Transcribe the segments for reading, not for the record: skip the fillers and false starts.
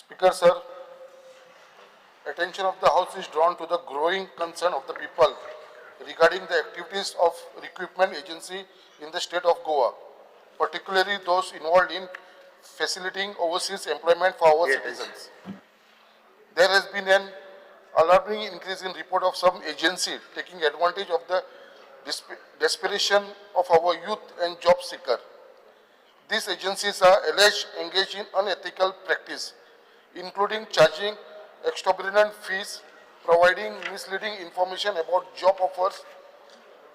Speaker sir, attention of the House is drawn to the growing concern of the people regarding the activities of recruitment agency in the state of Goa, particularly those involved in facilitating overseas employment for our citizens. There has been an alarming increase in report of some agency taking advantage of the desperation of our youth and job seeker. These agencies are alleged engaged in unethical practice, including charging exorbitant fees, providing misleading information about job offers,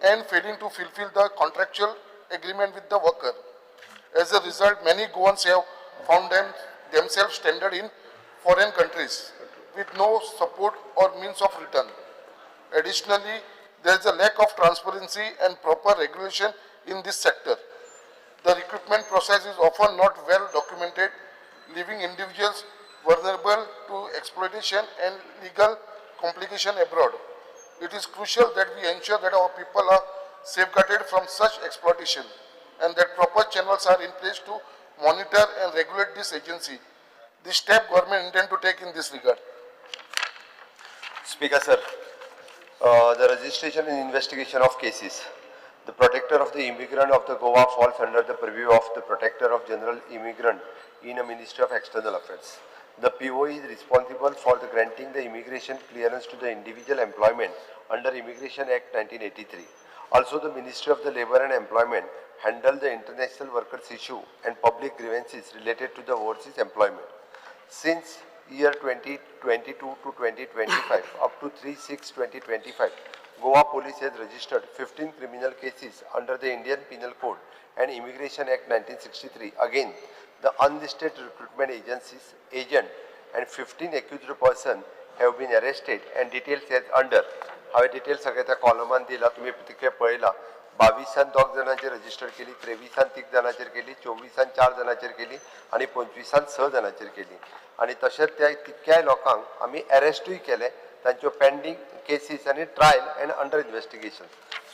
and failing to fulfill the contractual agreement with the worker. As a result, many Goans have found themselves stranded in foreign countries with no support or means of return. Additionally, there is a lack of transparency and proper regulation in this sector. The recruitment process is often not well documented, leaving individuals vulnerable to exploitation and legal complication abroad. It is crucial that we ensure that our people are safeguarded from such exploitation and that proper channels are in place to monitor and regulate this agency. This step government intend to take in this regard. Speaker sir, the registration and investigation of cases. The protector of the immigrant of the Goa falls under the purview of the protector of general immigrant in a Ministry of External Affairs. The PO is responsible for the granting the immigration clearance to the individual employment under Immigration Act 1983. Also, the Ministry of the Labor and Employment handle the international workers issue and public grievances related to the overseas employment. Since year 2022 to 2025, up to 3/6/2025, Goa Police has registered 15 criminal cases under the Indian Penal Code and Immigration Act 1963. Again, the unlisted recruitment agencies, agent and 15 accused person have been arrested and details as under. हांवें details सगळे त्या कॉलमान दिला, तुमी तितके पळयला. 22 दोग जाणांचेर register केली, 23 तीग जाणांचेर केली, 24 चार जाणांचेर केली आनी 25 स जाणांचेर केली. आनी तशेंच त्या तितक्याय लोकांक आमी एरेस्टूय केले. तांच्यो पेंडींग केसीस आनी ट्रायल एंड अंडर इन्वेस्टिगेशन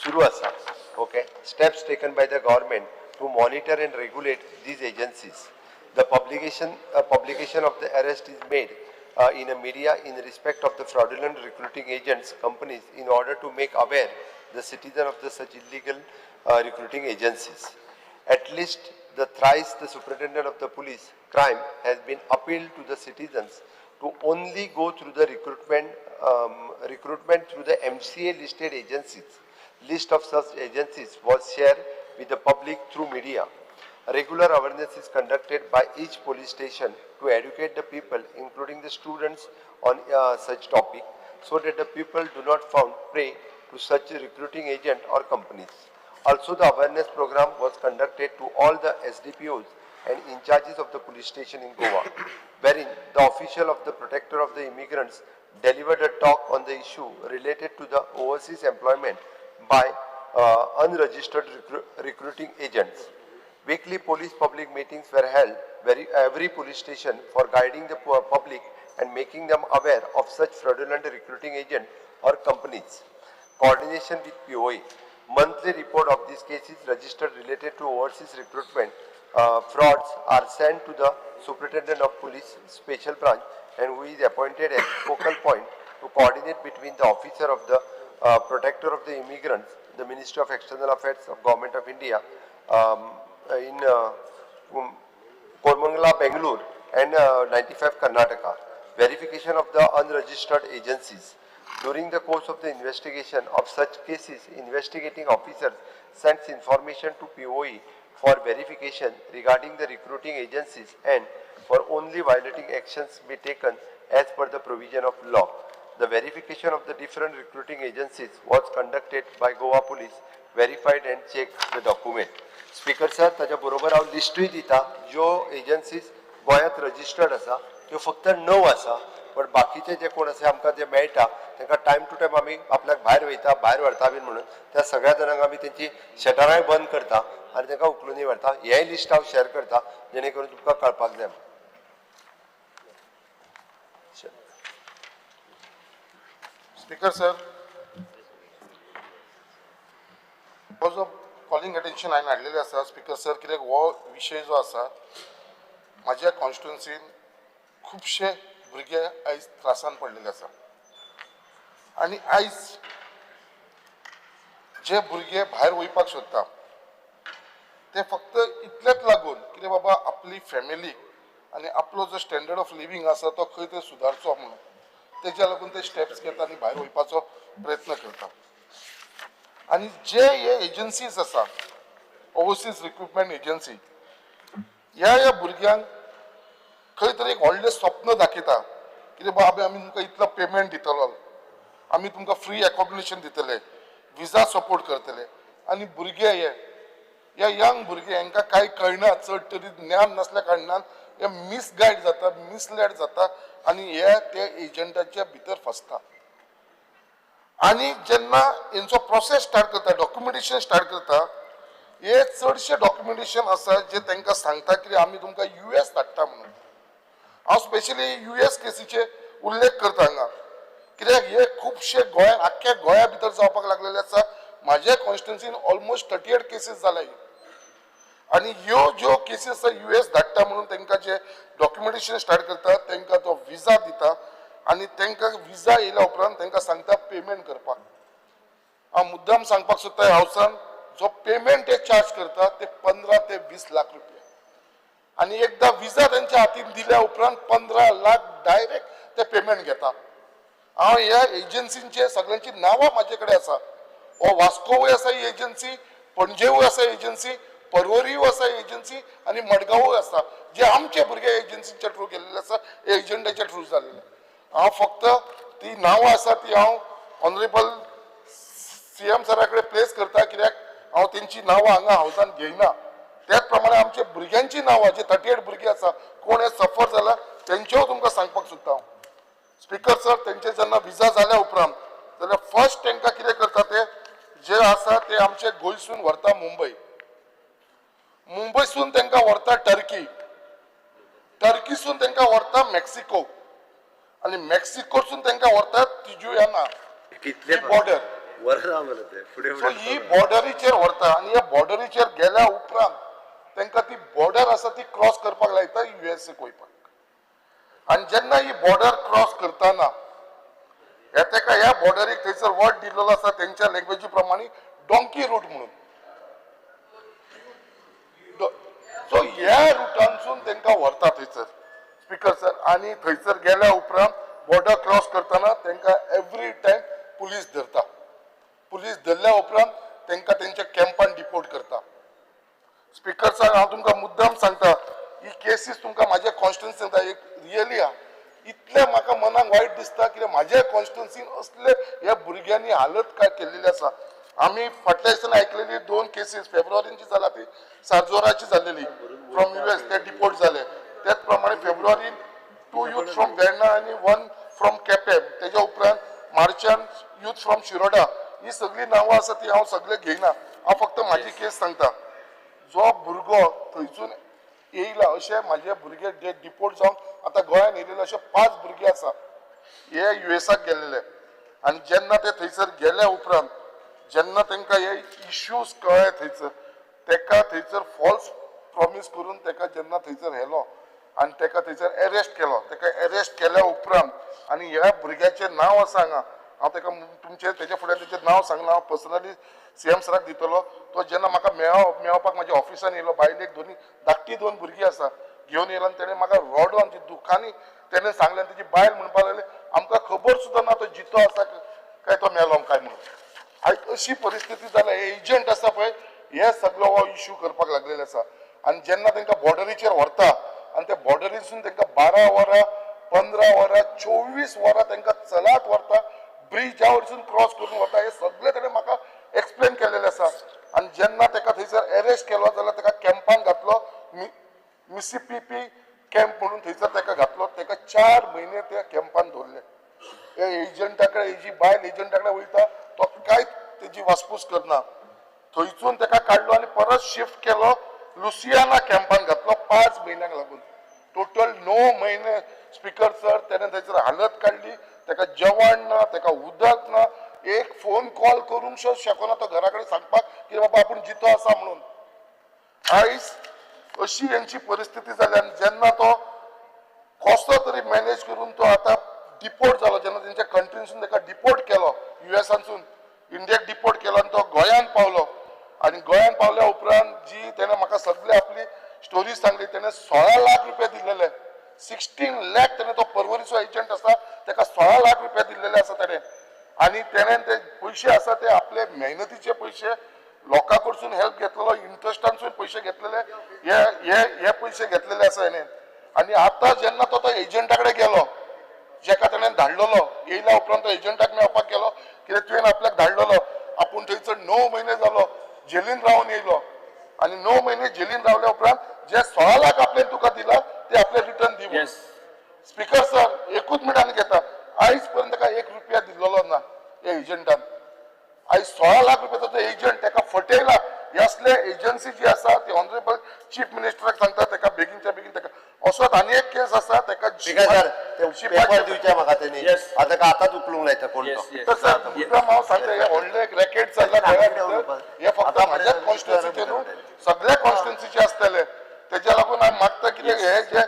सुरू आसा. Okay, steps taken by the government to monitor and regulate these agencies. The publication of the arrest is made in a media in respect of the fraudulent recruiting agents companies in order to make aware the citizen of the such illegal recruiting agencies. At least the thrice the superintendent of the police crime has been appealed to the citizens to only go through the recruitment through the MCA listed agencies. List of such agencies was shared with the public through media. Regular awareness is conducted by each police station to educate the people, including the students, on such topic, so that the people do not found prey to such recruiting agent or companies. Also, the awareness program was conducted to all the SDPOs and in charges of the police station in Goa, wherein the official of the protector of the immigrants delivered a talk on the issue related to the overseas employment by unregistered recruiting agents. Weekly police public meetings were held every police station for guiding the public and making them aware of such fraudulent recruiting agent or companies. Coordination with POA. Monthly report of these cases registered related to overseas recruitment frauds are sent to the Superintendent of Police Special Branch and who is appointed as focal point to coordinate between the officer of the protector of the immigrants, the Ministry of External Affairs of Government of India in Koramangala, Bangalore and 95 Karnataka. Verification of the unregistered agencies. During the course of the investigation of such cases, investigating officers sends information to POE for verification regarding the recruiting agencies and for only violating actions be taken as per the provision of law. The verification of the different recruiting agencies was conducted by Goa Police, verified and checked the document. Speaker sir, ताच्या बरोबर हांव लिस्टूय दिता. ज्यो agencies गोंयांत registered आसा त्यो फक्त 9 आसा, पण बाकीचे जे कोण आसा आमकां जे मेळटा तांकां टायम टू टायम आमी आपल्याक भायर वयता, भायर व्हरता बीन म्हणून त्या सगळ्या जाणांक आमी तेंची शटरांय बंद करता आनी तांकां उखलूनय व्हरता. हेंय लिस्ट हांव शेअर करता जेणे करून तुमकां कळपाक जाय. Speaker sir, हो जो कॉलिंग अटेन्शन हांवें हाडलेलें आसा स्पीकर सर, कित्याक हो विशय जो आसा म्हाज्या कॉन्स्टिट्युन्सीन खुबशे भुरगे आयज त्रासान पडलेले आसा. आनी आयज जे भुरगे भायर वयपाक सोदता ते फक्त इतलेच लागून कितें बाबा आपली फॅमिली आनी आपलो जो स्टँडर्ड ऑफ लिवींग आसा तो खंय तरी सुदारचो म्हणून तेज्या लागून ते स्टेप्स घेता आनी भायर वयपाचो प्रयत्न करता. आनी जे हे एजन्सीज आसा, ओवरसीज रिक्रुटमेंट एजन्सी, ह्या ह्या भुरग्यांक खंय तरी एक व्हडलें स्वप्न दाखयता कितें बाबा आमी तुमकां इतलो पेमेंट दितलो, आमी तुमकां फ्री एकोमोडेशन दितले, विजा सपोर्ट करतले. आनी भुरगे हे ह्या यंग भुरगे हांकां कांय कळना, चड तरी ज्ञान नासल्या कारणान हे मिसगायड जाता, मिसलेड जाता आनी हे ते एजंटाच्या भितर फसता. आनी जेन्ना हेंचो प्रोसेस स्टार्ट करता, डॉक्युमेंटेशन स्टार्ट करता, हे चडशे डॉक्युमेंटेशन आसा जे तांकां सांगता की आमी तुमकां US धाडटा म्हणून. हांव स्पेशली US केसीचे उल्लेख करता हांगा, कित्याक हे खुबशे गोंयांत, आख्ख्या गोंया भितर जावपाक लागलेले आसा. म्हाज्या कॉन्स्टिट्युन्सीन ऑलमोस्ट 38 केसीस जाल्या. आनी ह्यो ज्यो केसीस आसा US धाडटा म्हणून तांकां जे डॉक्युमेंटेशन स्टार्ट करता, तांकां तो विजा दिता आनी तांकां विजा येयल्या उपरांत तांकां सांगता पेमेंट करपाक. हांव मुद्दाम सांगपाक सोदता, हावसान जो पेमेंट ते चार्ज करता ते 15 ते 20 लाख रुपया. आनी एकदां विजा तेंच्या हातीन दिल्या उपरांत 15 लाख डायरेक्ट ते पेमेंट घेता. हांव ह्या एजन्सींचे सगळ्यांची नांवां म्हाजे कडेन आसा. हो वास्कोवूय आसा ही एजन्सी, पणजेवूय आसा एजन्सी, पर्वरीय आसा एजन्सी आनी मडगांवूय आसा, जे आमचे भुरगे एजन्सीच्या थ्रू गेल्ले आसा, एजंटाच्या थ्रू जाल्ले. हांव फक्त ती नांवां आसा ती हांव ऑनरेबल CM सरा कडेन प्लेस करता, कित्याक हांव तेंची नांवां हांगा हावसान घेयना. त्याच प्रमाणे आमच्या भुरग्यांची नांवां जे 38 भुरगीं आसा, कोण हे सफर जाला तेंच्योय तुमकां सांगपाक सोदता हांव. स्पिकर सर, तेंचे जेन्ना विजा जाल्या उपरांत जाल्यार फर्स्ट तांकां कितें करता ते जे आसा ते आमचे गोंयसून व्हरता मुंबय, मुंबयसून तांकां व्हरता टर्की, टर्कीसून तांकां व्हरता मेक्सिको आनी मेक्सिकोसून तांकां व्हरता तिजुयाना. कितले बॉर्डर वरां मला ते फुडें सो ही बॉर्डरीचेर व्हरता आनी ह्या बॉर्डरीचेर गेल्या उपरांत तांकां ती बॉर्डर आसा ती क्रॉस करपाक लायता USA वयपाक. आनी जेन्ना ही बॉर्डर क्रॉस करतना ह्या ताका ह्या बॉर्डरीक थंयसर वर्ड दिल्लो आसा तेंच्या लँग्वेजी प्रमाणे डोंकी रूट म्हणून. सो ह्या रुटांसून तांकां व्हरता थंयसर स्पिकर सर. आनी थंयसर गेल्या उपरांत बॉर्डर क्रॉस करतना तांकां एवरी टायम पुलीस धरता. पुलीस धरल्या उपरांत तांकां तेंच्या कॅम्पान डिपोर्ट करता. स्पिकर सर, हांव तुमकां मुद्दाम सांगता, ही केसीस तुमकां म्हाज्या कॉन्स्टिट्युन्सीन एक रियली आहा. इतलें म्हाका मनाक वायट दिसता कित्याक म्हाज्या कॉन्स्टिट्युन्सीन असले ह्या भुरग्यांनी हालत काय केल्लेली आसा. आमी फाटल्या दिसांनी आयकलेली 2 केसीस फेब्रुवारीची जाला, ती सारजोराची जाल्लेली फ्रॉम US, ते डिपोर्ट जाले. त्याच प्रमाणे फेब्रुवारीन 2 यूथ फ्रॉम वेर्णा आनी 1 फ्रॉम केपें, तेज्या उपरांत मार्चान यूथ फ्रॉम शिरोडा. ही सगळीं नांवां आसा ती हांव सगळें घेयना, हांव फक्त म्हाजी केस सांगता. जो भुरगो थंयसून येयला अशे म्हाजे भुरगे जे डिपोर्ट जावन आतां गोंयान येयलेले अशे 5 भुरगे आसा, हे USAक गेल्लेले. आनी जेन्ना ते थंयसर गेल्या उपरांत जेन्ना तांकां हे इश्यूज कळ्ळे थंयसर, ताका थंयसर फॉल्स प्रॉमीस करून ताका जेन्ना थंयसर व्हेलो आनी ताका थंयसर एरेस्ट केलो. ताका एरेस्ट केल्या उपरांत आनी ह्या भुरग्याचें नांव आसा हांगा, हांव ताका तुमचें तेज्या फुड्यान तेचें नांव सांगना, हांव पर्सनली CM सराक दितलो. तो जेन्ना म्हाका मेळपाक म्हाज्या ऑफिसान येयलो, बायलेक दोनी धाकटी 2 भुरगीं आसा घेवन येयलो आनी तेणें म्हाका रडोन ती दुखांनी तेणें सांगलें. आनी तेजी बायल म्हणपाक लागली आमकां खबर सुद्दां ना तो जितो आसा काय तो मेलो काय म्हणून. आयज अशी परिस्थिती जाल्या. हे एजंट आसा पळय, हे सगळो हो इशू करपाक लागलेले आसा. आनी जेन्ना तांकां बॉर्डरीचेर व्हरता आनी त्या बॉर्डरीसून तांकां 12 वरां, 15 वरां, 24 वरां तांकां चलात व्हरता, ब्रिजा वरसून क्रॉस करून वता. हे सगळें ताणें म्हाका एक्सप्लेन केल्लेलें आसा. आनी जेन्ना ताका थंयसर एरेस्ट केलो जाल्यार ताका कॅम्पान घातलो, मिसिसिपी कॅम्प म्हणून थंयसर ताका घातलो. ताका 4 म्हयने त्या कॅम्पान दवरले. हे एजंटा कडेन, हेजी बायल एजंटा कडेन वयता, तो कांयच तेजी वासपूस करना. थंयसून ताका काडलो आनी परत शिफ्ट केलो, लुसियाना कॅम्पान घातलो 5 म्हयन्यांक लागून. टोटल 9 म्हयने स्पिकर सर तेणें थंयसर हालत काडली. ताका जेवण ना, ताका उदक ना, एक फोन कॉल करूंक शकना तो घरा कडेन सांगपाक की बाबा आपूण जितो आसा म्हणून. आयज अशी यांची परिस्थिती जाली. आनी जेन्ना तो कसो तरी मॅनेज करून तो आतां डिपोर्ट जालो. जेन्ना तेंच्या कंट्रीनसून ताका डिपोर्ट केलो, युएसानसून इंडियाक डिपोर्ट केलो आनी तो गोंयांत पावलो. आनी गोंयांत पावल्या उपरांत जी तेणें म्हाका सगळे आपली स्टोरी सांगली, तेणें 16 लाख रुपया दिल्लेले, 16 लॅक. तेणें तो परवरीचो एजंट आसा, ताका 16 लाख रुपया दिल्लेले आसा तेणें. आनी तेणें ते पयशे आसा ते आपले मेहनतीचे पयशे, लोकां कडसून हेल्प घेतलेलो, इंट्रस्टानसून पयशे घेतलेले, हे हे हे पयशे घेतलेले आसा हेणें. आनी आतां जेन्ना तो तो एजंटा कडेन गेलो, जेका तेणें धाडलेलो, येयल्या उपरांत तो एजंटाक मेळपाक गेलो, कित्याक तुवें आपल्याक धाडलेलो. आपूण थंयसर 9 म्हयने जालो जेलीन रावन येयलो आनी 9 म्हयने जेलीन रावल्या उपरांत जे 16 लाख आपल्यान तुका दिला ते आपले return the. Yes. Speaker sir, एकूच मिनट आनी घेता. आयज पर्यंत ताका 1 रुपया दिल्लो ना हे एजंटान. आयज 16 लाख रुपयाचो तो एजंट ताका फटयला. हे असले एजन्सी जी आसा ती ऑनरेबल चीफ मिनिस्टराक सांगता, ताका बेगीनच्या बेगीन ताका असोच आनी एक केस आसा ताका. स्पीकर सर, ते पेपर दिवचे म्हाका तेणी. Yes. आतां का आतांच उखलूंक लायता कोण तो. Yes, yes. तर सर, मुद्दाम हांव सांगता, हे व्हडलें एक रॅकेट चल्ला गोंया भितर. हे फक्त म्हाज्याच कॉन्स्टिट्युन्सीचे न्हू, सगळ्या कॉन्स्टिट्युन्सीचे आसतले. तेज्या लागून हांव मागता कितें, हे जे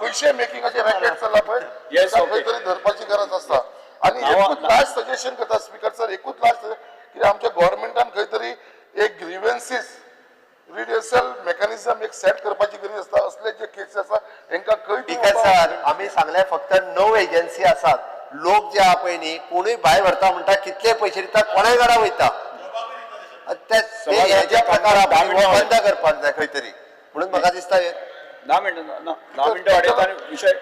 पयशे मेकिंगाचे रॅकेट चल्ला पळय, Yes, ताका okay. खंय तरी धरपाची गरज आसता. आनी नांव- एकूच लास्ट सजेशन करता स्पीकर सर, एकूच लास्ट, कितें आमच्या गव्हर्मेंटान खंय तरी एक ग्रीवेन्सीस रिड्युसल मेकॅनिझम एक सेट करपाची गरज आसता. असले जे केसी आसा हेंकां खंय स्पीकर सर, आमी सांगले फक्त 9 एजन्सी आसात. लोक जे आहा पळय न्ही, कोणूय भायर व्हरता म्हणटा, कितले पयशे दिता, कोणाय घरा वयता. ते ते हे जे प्रकार आहा पळय, हो बंद करपाक जाय खंय तरी. म्हणून म्हाका दिसता हे 10 मिनटां ना, 10 मिनटां वाडयता आनी विशय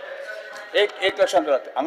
एक एक लक्षांत दवरात हांगा.